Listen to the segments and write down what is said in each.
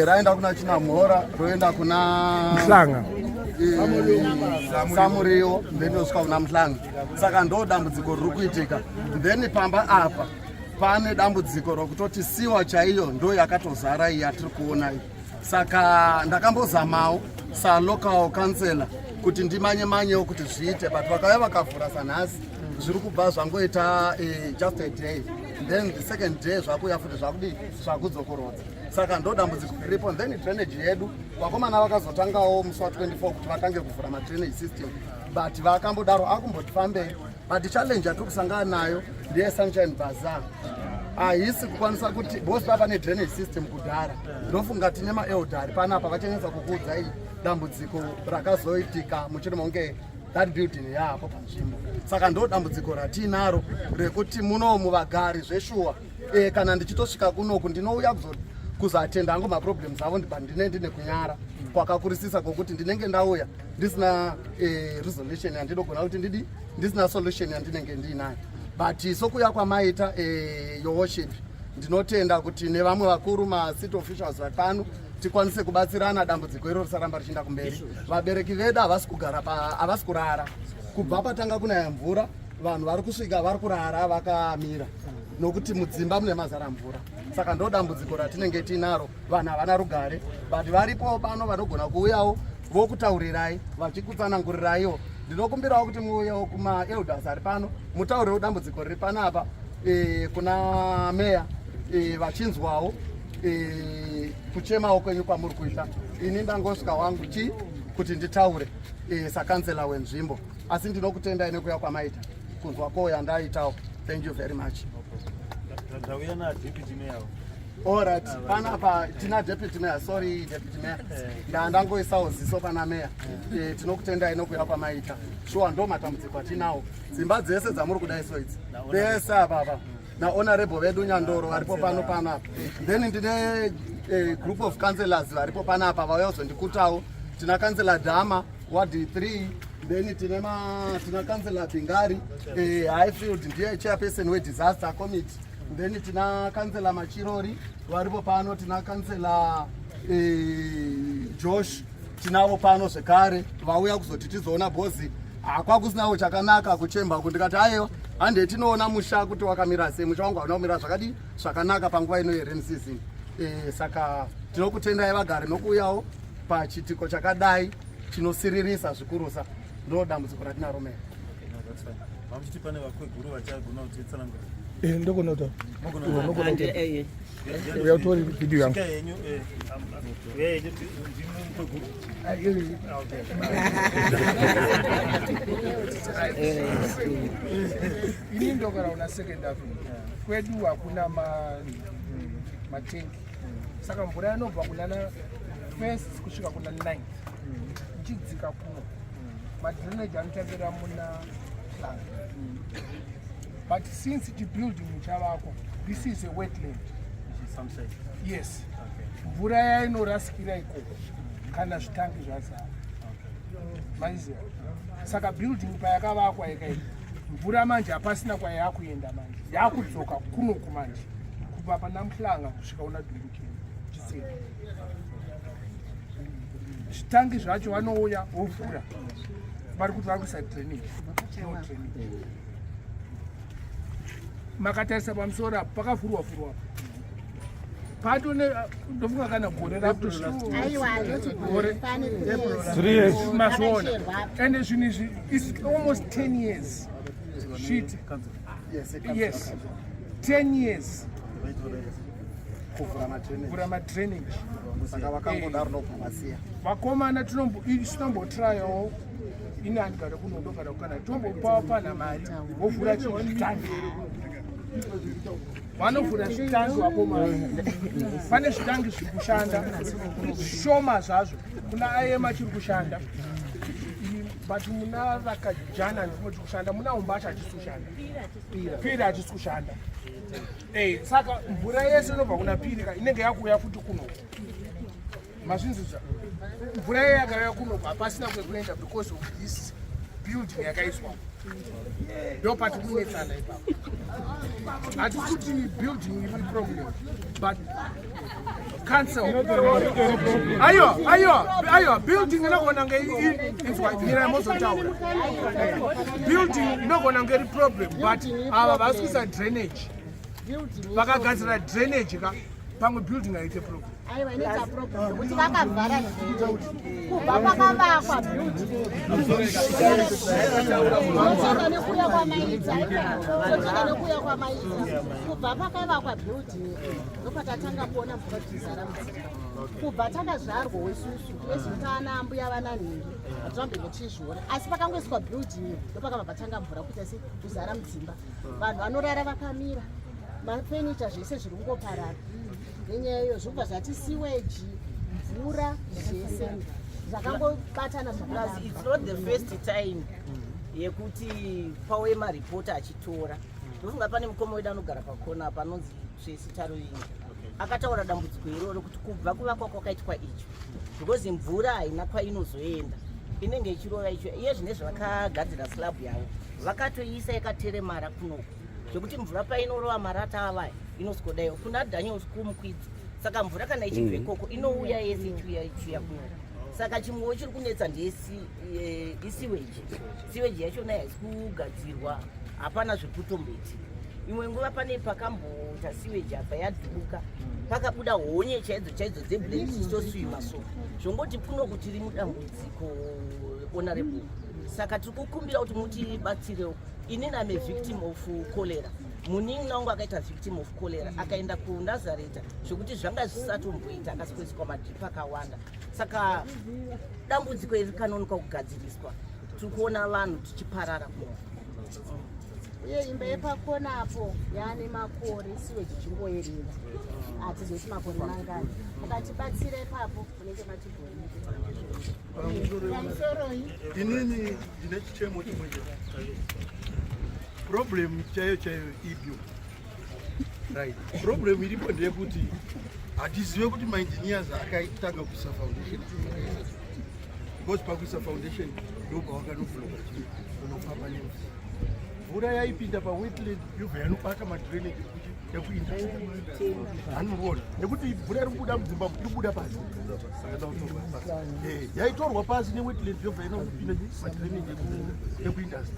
Raenda kuna Chinamhora, roenda kuna Mhlanga. Samuriwo, then rosvika kuna Mhlanga. Saka ndo dambudziko riri kuitika. Then pamba apa pane dambudziko rokutoti sewer chaiyo ndo yakatozara iyi yatiri kuona iyi. Saka ndakambozamawo salocal councillor kuti ndimanye manyewo kuti zviite, but vakauya vakavhura sanhasi, zviri kubva zvangoita just a day, then the second day zvakuuya futi, zvakudii, zvakudzokorodza. Saka ndo dambudziko riripo. Then drainage yedu, vakomana vakazotangawo musi wa24 kuti vatange kuvhura madrainage system, but vakambodaro akumboti fambei. But challenge yatiri kusangana nayo ndeye Sunshine Bazaar, haisi kukwanisa kuti, because papa nedrainage system kudhara. Ndofunga tine maelders panapa vachanyatsa kukuudzai dambudziko rakazoitika muchiri monge that building yaapo panzvimbo. Saka ndo dambudziko ratiinaro rekuti munomu vagari zveshuwa, kana ndichitosvika kunoku ndinouya kuzoatenda hangu maproblems avo, but ndine kunyara kwakakurisisa kwokuti ndinenge ndauya ndisina resolution yandinogona kuti ndidi, ndisina solution yandinenge ndiinayo. But sokuya kwamaita, Your Worship, ndinotenda kuti nevamwe vakuru macity officials vari pano tikwanise kubatsirana, dambudziko iro risaramba richienda kumberi. Vabereki vedu havasi kugara, havasi kurara. Kubva patanga kunaya mvura, vanhu vari kusvika vari kurara vakamira nokuti mudzimba mune mazara mvura. Saka ndo dambudziko ratinenge tiinaro, vanhu havana rugare. But varipo pano vanogona kuuyawo vokutaurirai, vachikutsananguriraiwo. Ndinokumbirawo kuti muuyewo kumaelders ari pano, mutaurirewo dambudziko riri panapa kuna meya, vachinzwawo kuchemawo kwenyu kwamuri kuita. Ini ndangosvika wangu chi kuti nditaure sakansela wenzvimbo, asi ndinokutendai nekuya kwamaita kunzwa ko yandaitawo. Thank you very much. Ndauya nadeputy mayor. Alright, panapa tina deputy mayor. Sorry, deputy mayor, ndangoisawo ziso pana mayor. Tinokutendai nokuya kwamaita. Shuwa, ndo matambudziko atinawo. Dzimba dzese dzamuri kudai so idzi, vese apapa nahonorable vedu Nyandoro varipo pano panapa. Then ndine group of councillors varipo panapa vauya kuzondikutawo. Tina Councillor Dama, ward 3, then tine ma tina Councillor Bingari, Highfield, ndiye chairperson wedisaster committee. Then tina Councillor Machirori varipo pano, tina Councillor Josh, tinavo pano zvekare vauya kuzoti tizoona bhozi. Hakwakusinawo chakanaka kuchemba ku ndikati aiwa, hande tinoona musha kuti wakamira sei. Musha wangu hauna kumira zvakadii zvakanaka panguva ino yerain season. Saka tinokutendai vagari nokuuyawo pachitiko chakadai chinosiririsa zvikurusa. Ndo dambudziko ratinaro, meya. Okay, no, that's fine. Vamuchiti pane vakweguru vachagona kutitsanangura. Ndogona kutaura. Mogona. Ndogona kutaura. Uya utore video yangu. Svika yenyu, uya yenyu, ndimi mukweguru. Ah, okay. Ini ndogara una Second Avenue. Kwedu hakuna matengi, saka mvura inobva kunana First kusvika kuna Ninth ichidzika kuno. Madrainage anotangira muna Plan, but since chibuilding chavakwa, this is a wetland. Some say. Yes, mvura yainorasikira ikoko kana zvitangi zvazara, maiziva. Saka building payakavakwa ikaii, mvura manje hapasina kwayakuenda, manje yakudzoka kunoku manje, kubva pana Muhlanga kusvika una Dundukeni Chitseri. Zvitangi zvacho vanouya vovhura, vari kuti vari kuisa drainage. No drainage. Makatarisa pamusoro apo pakavhurwa vhurwa pato, ndofunga kana gore Aiwa. gore. Pane. Mazviona, ende zvinhu izvi is almost 10 years shit. Yes. Yes, 10 years. Kuvhura madrainage. Kuvhura madrainage. Saka vakangodaro ndobva vasiya. Vakomana, tinombotrayawo. Ini handigare kuno, ndogara kukana. Tombopawo pana mari vovhura zvitangi, vanovhura zvitangi vakomana. Pane zvitangi zviri kushanda zvishoma zvazvo, kuna aema chiri kushanda, but muna Vakajana ndimo chiri kushanda, muna Umbasha hachisi kushanda, Piri hachisi kushanda. Saka mvura yese inobva kuna Piri ka inenge yakuuya futi kuno. Mazvinzwisisa? Mvura iye yakauya kuno, hapasina kwekuenda because of this. Building yakaiswa, ndo pati kunetsana ipapo. Hatisi kuti building iri problem, but council, aiwa, aiwa, aiwa, building inogona kunge inzwa, mira, mozotaura. Building inogona kunge iri problem, but ava vasi kuisa drainage. Vakagadzira drainage ka, pamwe building haite problem. Aiwa, inoita problem nekuti vakavhara drainage kubva pakavakwa building. Totoda nekuuya kwamaita, totoda nekuuya kwamaita. Kubva pakavakwa building, ndopatatanga kuona mvura dzichizara mudzimba. Kubva takazvarwa isusu, nezvitaana ambuya vananhingi, hatirambe tichizviona, asi pakangoiswa building ndopakabva patanga mvura kuita se kuzara mudzimba. Vanhu vanorara vakamira, mafenicha zvese zviri kungoparara nenyaya iyo. Zvobva zvati sewage, mvura, zvese zvakangobatana. Plus Zvakadaro. it's not the first time yekuti pauye maripota achitora. Ndofunga pane mukoma wedu anogara pakona apa anonzi Tsvesi Taroinga, akataura dambudziko iroro kuti kubva kuvakwa kwakaitwa icho, because mvura haina kwainozoenda, inenge ichirova icho. Iye zvinezvi vakagadzira slab yavo, vakatoiisa yakateremara kunoku, zvekuti mvura painorova marata avaya inoswodaiwo kuna Daniel Kumukwidzi. Saka mvura kana ichibva ikoko inouya yese ichiuya, ichiuya kunoku. Saka chimwewo chiri kunetsa ndesewage. Sewage yachona haisi kugadzirwa, hapana zviri kutomboitika. Imwe nguva pane pakamboita sewage apa yadhubuka, pakabuda honye chaidzo chaidzo dzeblack dzichitosvima. So zvongoti kunoku tiri mudambudziko, honorable, saka tiri kukumbira kuti mutibatsirewo. Inini am a victim of cholera. Munin'ina wangu akaita victim of cholera, akaenda kuNazareta, zvekuti zvanga zvisatomboita, akasweswa madrip akawanda. Saka dambudziko iri rikanonoka kugadziriswa, tiri kuona vanhu tichiparara kuno. Uye imba yepakona apo yaane makore sewage ichingoerera, hatizoti makore mangani. Mukatibatsira ipapo munenge matigoni. Pamusoroi. Inini ndine chichemo chimwe chete. Problem chaiyo chaiyo ibyo, right? Problem iripo ndeyekuti hatizive kuti maengineers akatanga kuisa foundation akaisa sei, because pakuisa foundation ndo pavakanobloka unofamba nemvura. Mvura yaipinda pawetland yobva yanobata madrainage ekuindustry. Handiona nekuti mvura iri kubuda mudzimba iri kubuda pasi. Yaitorwa pasi newetland, yobva inopinda madrainage ekuindustry,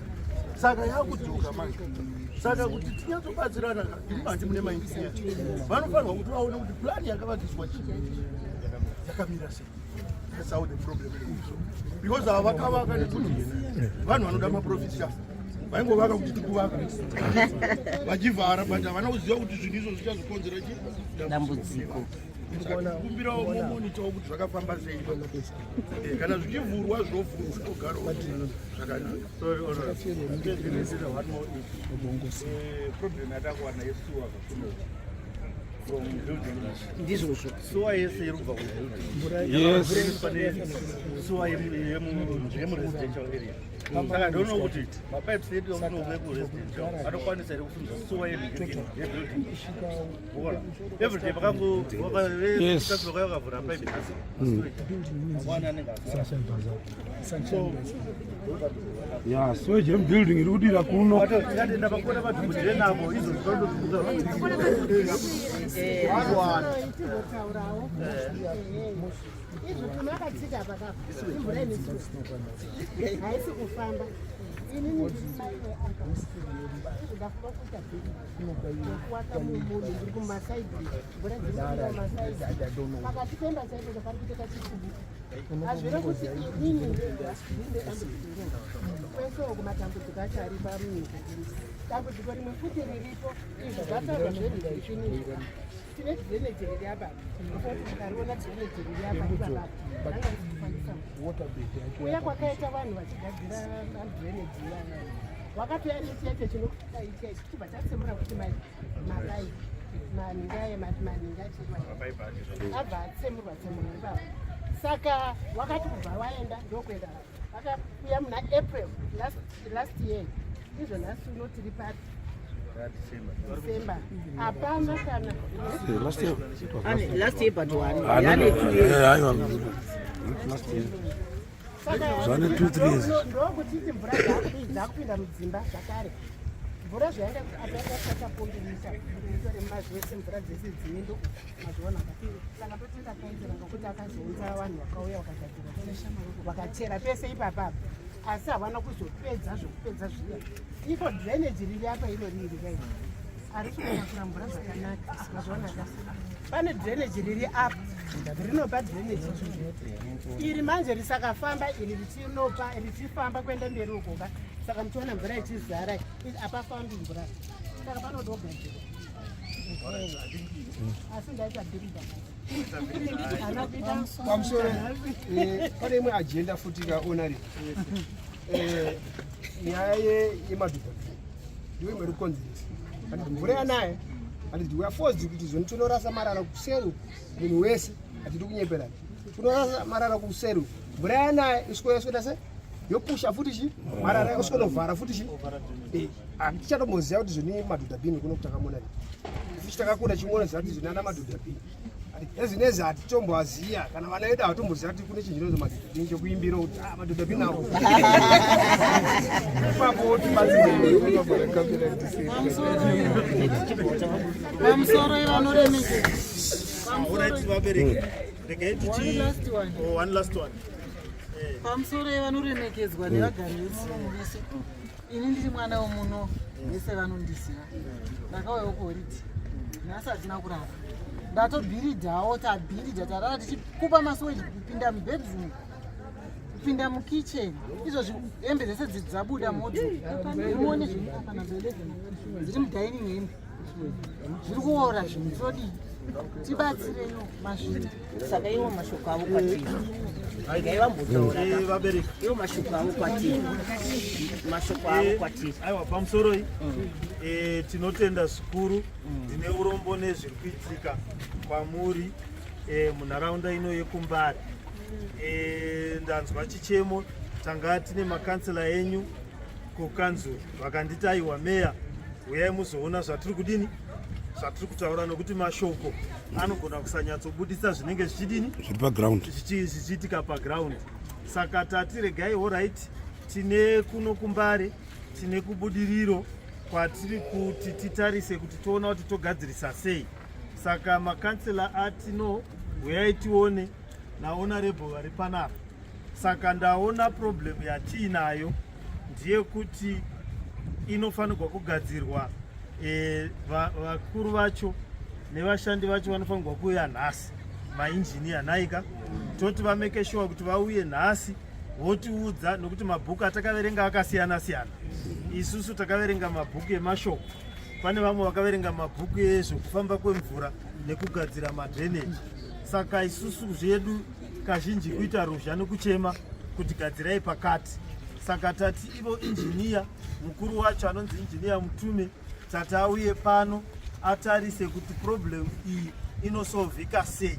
saka yakudzoka manje. Saka kuti tinyatsobatsirana, handi mune maengineer vanofanirwa kuti vaone kuti plan yakavakiswa chii yakamira sei. That's how the problem is. So because ava vakavaka nekuti vanhu vanoda maprofits ka, vaingovaka kuti tikuvaka vachivhara, but havana kuziva kuti zvinhu izvo zvichazokonzera chi dambudziko. Kumbirawo momonitawo kuti zvakafamba sei. Kana zvichivhurwa, zvinovhurwa, togarawo zvakanaka. Sorry, honorable. One more issue. Problem yatakuwana yesewer kuno from building. Ndizvozvo. Sewer yese iri kubva kubuilding. Pane sewer yemuresidential area. Saka ndoona kuti mapipes edu amunobve kuresidential anokwanisa here kusimudza sewer yebuilding? Ona. Every day pakango vakavhura pipe, mangwana anenge azara. So Ya, sewage yemubuilding iri kudira kuno. Tikatenda pakona madhokodheya navo izvo zvinototuka. Tizotaurawo izvo. Tinakatsika apa kapa, imvura ine sewage haisi kufamba. Inini ndiri apa, ndafunga kuita kuwaka mumunhu, ndiri kumasaidi, mvura dziri kupinda mumasaidi pakati pemba chaipo pari kutoita chikubuka. Hazvire kuti inini ndega ndine dambudziko iroro, kwese uku matambudziko acho ari pamunyika. Dambudziko rimwe futi riripo, izvo zvataurwa zverezvinizvi, tine drainage riri apa. Kuti mukariona drainage riri apa ipapapa, ranga risikufambisa uya kwakaita vanhu vachigadzira madrainage iyaya, wakatoya nechiyacho chinokaicha chibva chatsemura kuti mapaipi maninga maninga abva atsemurwa tsemurwa ipapo. Saka wakati kubva waenda ndokuenda, vakauya muna April last year. Izvo nhasi uno tiri papi? December. Hapana kana Last year. Last year but one. Ah, no, Yane no. 2 years. Aiwa, not last year. Zvane 2 3 years. Ndokutiti mvura dzakupinda mudzimba zvakare. Mvura zvayanga atakapombirisa itore mazvese mvura dzese dziende uku mazviona ka. Saka totenda kainzira ngokuti akazounza vanhu vakauya vakagadzira vakachera pese ipapa apa. Asi havana kuzopedza zvokupedza zviya. Iko drainage riri apa iro riri kai. Harisi kutakura mvura zvakanaka mazviona ka. Pane drainage riri apa rinopa drainage iri manje risakafamba iri richinopa richifamba kuenda mberi uko ka saka muchiona mvura ichizara apafambi mvura saka panoda kugadzirwa asi ndaita bhirida pamusoro eh, pane imwe agenda futi kaonari eh, nyaya yemadhudha ndiyo imwe iri kukonzeresa and mvura yanaya and we are forced kuti zvoni tinorasa marara kuseri munhu wese hatidi kunyeperana tinorasa marara kuseri mvura yanaya iswera swera se yopusha futi chi marara osikonovhara futi chi eh, hatichatomboziva kuti zvoni madhudha bini kuno kutakamona isu takakura chimona ziva kuti zvoni ana madhudha bini ezvinezvi hatitomboaziya kana vana vedu havatomboziva kuti kune chinhu chinonzi madhodha chekuimbira kuti ah, madhodha binawo ipapo tibatsirepamusoro ivanoremekedza pamusoro yevanoremekedzwa nevagari vemuno vese ini ndiri mwana wemuno vese vanondiziva ndakauyawo kuhoridi nhasi hatina kurara ndatobhiridhawo tabhiridha tarara tichikupa masuweji kupinda mubedroom kupinda mukitchen izvozvi hembe dzese dzabuda moto muone zviri panamba 11 dziri mudining hembe zviri kuora zvinhu todii tibatsireyo mazvita saka iwo mashoko avo kwatiri regai vambotaura eh, vabereki iwo mashoko avo kwatiri mashoko avo eh, kwatiri aiwa pamusoroi mm. eh, tinotenda zvikuru mm. ndine urombo nezviri kuitika kwamuri munharaunda ino yekumbare ndanzwa chichemo tanga tine makansela enyu kukanzuru vakanditi aiwa meya huyai muzoona zvatiri kudini zvatiri kutaura nokuti mashoko anogona kusanyatsobudisa zvinenge zvichidini zviri paground zvichiitika paground saka tati regai horit tine kuno kumbare tine kubudiriro kwatiri kuti titarise kuti toona kuti togadzirisa sei saka makansela atino huyai tione naonarebho vari panapa saka ndaona problem yatiinayo ndeyekuti inofanirwa kugadzirwa e, vakuru va vacho nevashandi vacho vanofanirwa kuuya nhasi mainjiniya nhaika toti vameke shuwa kuti vauye nhasi votiudza nokuti mabhuku atakaverenga akasiyana siyana isusu takaverenga mabhuku emashoko pane vamwe vakaverenga mabhuku ezvekufamba kwemvura nekugadzira madrainage saka isusu zvedu kazhinji kuita ruzha nekuchema kuti gadzirai pakati saka tati ivo injiniya mukuru wacho anonzi injiniya mutume tati auye pano atarise kuti problem iyi inosolvika sei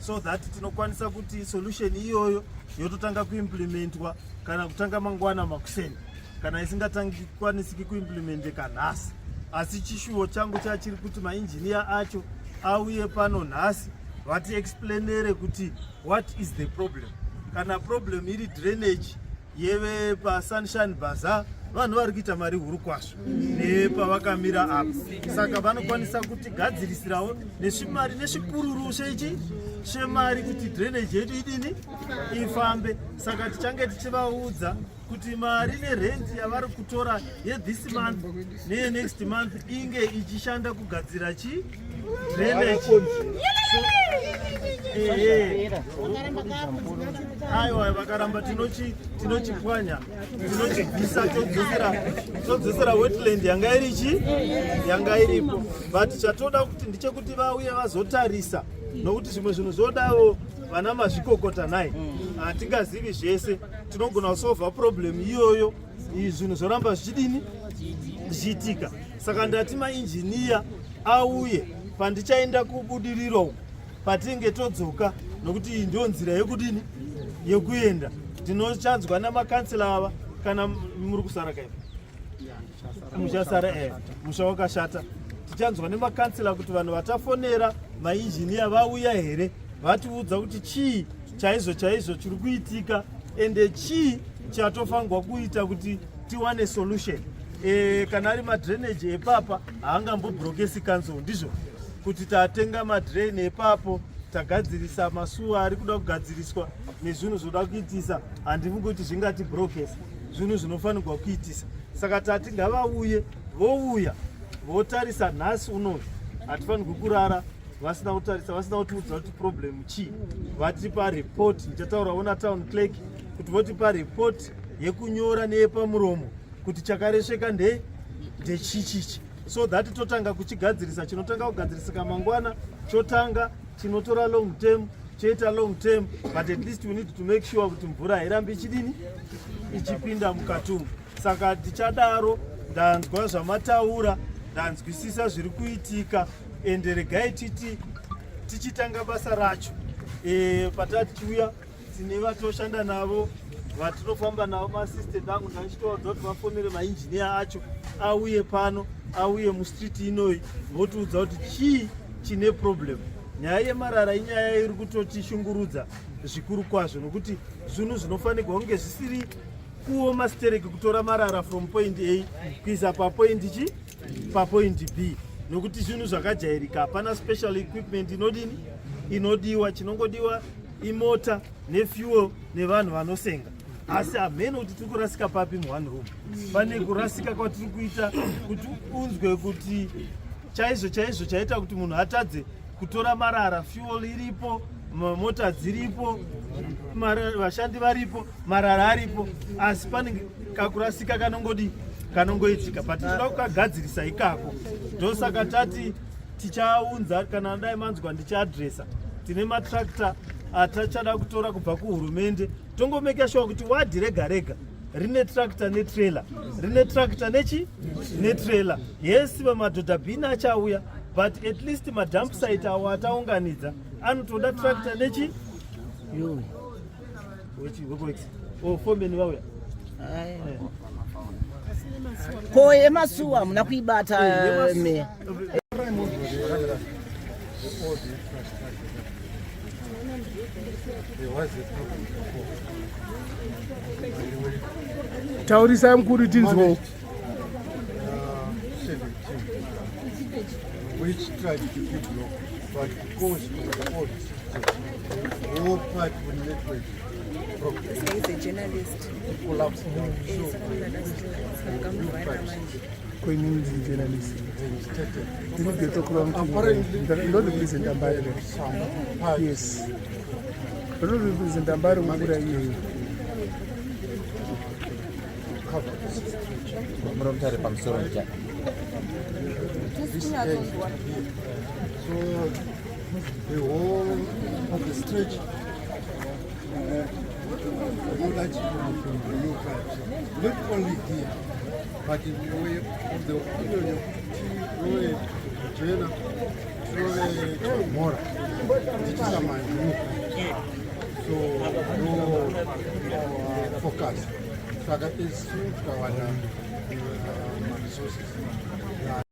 so that tinokwanisa kuti solution iyoyo yototanga kuimplementwa kana kutanga mangwana makuseni kana isingatangikwanisiki kuimplementeka nhasi asi chishuwo changu chachiri kuti mainjiniya acho auye pano nhasi vatiexplainere kuti what is the problem kana problem iri drainage yeve pasunshine bazaar vanhu vari kuita mari huru kwazvo nepavakamira apa saka vanokwanisa kutigadzirisirawo nesvimari nesvipururu shechi shemari kuti drainage yedu idini ifambe saka tichange tichivaudza kuti mari nerent yavari kutora yethis month neyenext month inge ichishanda kugadzira chi drainage aiwa vakaramba tinochipwanya tinochibvisa todzosera wetland yanga iri chi yanga iripo but chatoda kuti ndechekuti vauye vazotarisa nokuti zvimwe zvinhu zvodawo vana mazvikokota nhai hatingazivi zvese tinogona kusolva problem iyoyo zvinhu zvoramba zvichidini zvichiitika saka ndati mainjiniya auye pandichaenda kubudiriro uku patinge todzoka nokuti iyi ndiyo nzira yekudini yekuenda tinochanzwa namakansela ava kana muri kusara kaipa muchasara eh musha wakashata tichanzwa nemakansela kuti vanhu vatafonera mainjiniya vauya here vatiudza kuti chii chaizvo chaizvo chiri kuitika Ende chii chatofanirwa kuita kuti tiwane solution? Kana ari madrainage epapa haangambobrokesi council, ndizvo kuti tatenga madrain epapo, tagadzirisa masuwa ari kuda kugadziriswa nezvinhu zvoda kuitisa, handifungi kuti zvingati brokesa zvinhu zvinofanirwa kuitisa. Saka tati ngavauye, vouya votarisa nhasi unoyu. Hatifanirwi kurara vasina kutarisa, vasina kutiudza kuti problem chii. Vatipa report, ndichataurawo natown clerk kuti votipa report yekunyora neyepamuromo kuti chakaresveka ndechichichi, so that totanga kuchigadzirisa. Chinotanga kugadzirisika mangwana, chotanga chinotora long term, choita long term, but at least we need to make sure kuti mvura hairambi ichidini, ichipinda mukati umu. Saka tichadaro. Ndanzwa zvamataura, ndanzwisisa zviri kuitika, ende regai titi tichitanga basa racho, patati tichiuya tine vatoshanda navo, vatinofamba navo, maassistant angu. Ndachitovaudza kuti vafonere mainjiniya acho auye pano, auye mustreet inoyi, votiudza kuti chii chine problem. Nyaya yemarara inyaya iri kutotishungurudza zvikuru kwazvo, nokuti zvinhu zvinofanirwa kunge zvisiri kuoma stereki kutora marara from point A kuisa papoint chi papoint B, nokuti zvinhu zvakajairika. Hapana special equipment inodini inodiwa. Chinongodiwa imota nefuel nevanhu vanosenga. Asi hamene kuti tiri kurasika papi. Muone room pane kurasika kwatiri kuita kuti unzwe kuti chaizvo chaizvo chaita kuti munhu atadze kutora marara. Fuel iripo, mota dziripo, vashandi varipo, marara aripo, asi pane kakurasika kanongodi kanongoitika, but tinoda kukagadzirisa ikako. Ndosaka tati tichaunza, kana dai manzwa ndichiadresa, tine matractor atachada kutora kubva kuhurumende. Tongomeka sure kuti wadhi rega rega rine tractor netrailer, rine tractor nechi netrailer. Yes, vamadhodha bhini achauya, but at least madump site awo ataunganidza anotoda tractor nechi. Oh, foreman vauya. Ko yemasuwa hamuna kuibata, meya? All the infrastructure. There was a problem before. Taurisai mukuru tinzwo. 17, which tried to be blocked, but because of the old system, the whole pipe network broke. He's a journalist. Collapsed down. So, new pipes Kweninzi journalist. Reinstated. Ndinogetokura. Ndorepresenta Mbare. Some pipes Yes, ndorepresenta Mbare mvura iyoyo. Cover this stretch. Muromutare pamusoro nja. This end here. So the whole of the stretch that new pipes. Not only here, but in the way of the opinion yokuti rove Jena, rove Mora, tichisa new pipes. So no our focus. Saka isu tikawana maresources.